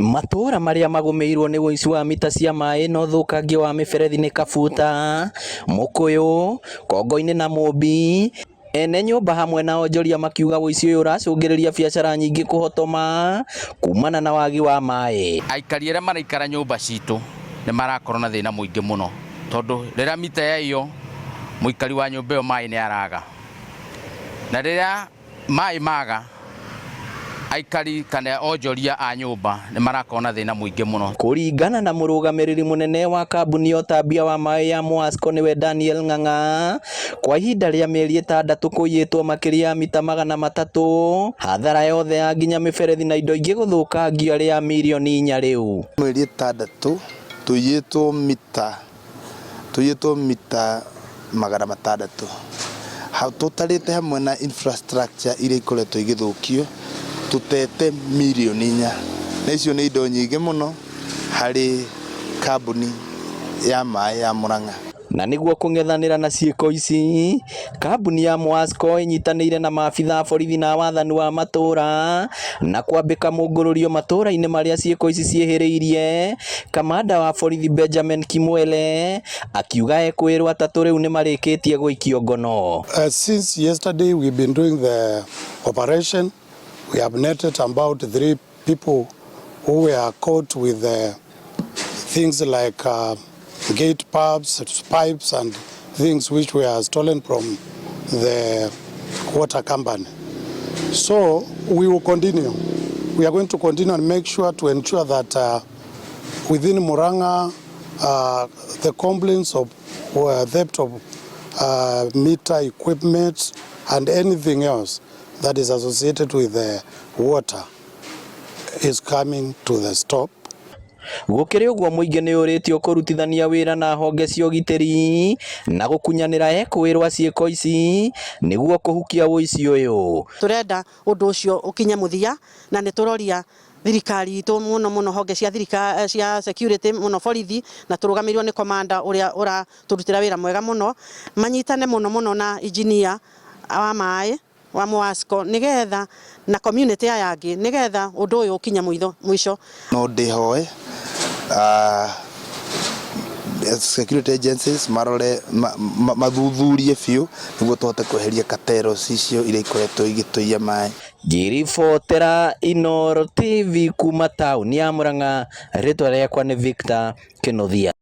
Matũũra marĩa magũmĩirwo nĩ ũici wa mita cia maĩ na ũthũkangia wa mĩberethi nĩ Kabuta, Mũkũyũ, Kongo-inĩ na Mũmbi. Ene nyũmba hamwe na onjoria makiuga ũici ũyũ ũracũngĩrĩria biacara nyingĩ kũhotoma kumana na wagi wa maĩ. Aikari arĩa maraikara nyũmba citũ nĩ marakorwo na thĩna mũingĩ mũno tondũ rĩrĩa mita yaiywo mũikari wa nyũmba ĩyo maĩ nĩ araga, na rĩrĩa maĩ maga aikari kana onjoria a nyũmba nĩ marakorwo na thĩna mũingĩ mũno. Kũringana na mũrũgamĩrĩri mũnene wa kambuni ya ũtambia wa maĩ ya Mwasco nĩwe Daniel Ng'ang'a, kwa ihinda rĩa mĩeri 6 kũiyĩtwo makĩria ya mita 300, hathara yothe ya nginya mĩberethi na indo ingĩ gũthũkangio arĩ ya mirioni 4 rĩu. Mweri 6 tũiyĩtwo mita tũiyĩtwo mita 600 tũtarĩte hamwe na infrastructure iria ikoretwo igĩthũkio tũtete mirioni 4, na icio nĩ indo nyingĩ mũno harĩ kambuni ya maĩ ya Murang'a. Na nĩguo kũng'ethanĩra na ciĩko ici, kambuni ya Mwasco ĩnyitanĩire na maabitha a borithi na wathani wa matũũra na kwambĩka mũngũrũrio matũũra-inĩ marĩa ciĩko ici ciĩhĩrĩirie. Kamanda wa borithi Benjamin Kimwele akiuga ekũĩrwo 3 rĩu nĩmarĩkĩtie gũikio ngono. Since yesterday we've been doing the operation. We have netted about 3 people who were caught with things like gate pipes and things which were stolen from the water company. So we will continue. We are going to continue and make sure to ensure that within Murang'a, the complaints of theft of meter equipment and anything else that is associated with the water is coming to the stop. Gũkĩrĩ ũguo mũingĩ nĩ ũrĩtio kũrutithania wĩra na honge cia ũgitĩri na gũkunyanĩra ekũĩrwo ciĩko ici nĩguo kũhukia ũici ũyũ. Tũrenda ũndũ ũcio ũkinye mũthia na nĩ tũroria thirikari itũ mũno mũno honge cia thirikari cia security mũno borithi na tũrũgamĩrĩirwo nĩ commander ũrĩa ũratũrutĩra wĩra mwega mũno, manyitane mũno mũno na engineer wa maĩ wa Mwasco nigetha na community aya angĩ nigetha ũndũ ũyũ ũkinye mũico. No ndĩhoe security agencies marore mathuthurie biũ nĩguo tũhote kweheria cartels icio iria ikoretwo igĩtũiya maĩ. Ngĩribotera Inooro TV kuma taũni ya Murang'a, rĩtwa rĩakwa nĩ Victor Kĩnuthia.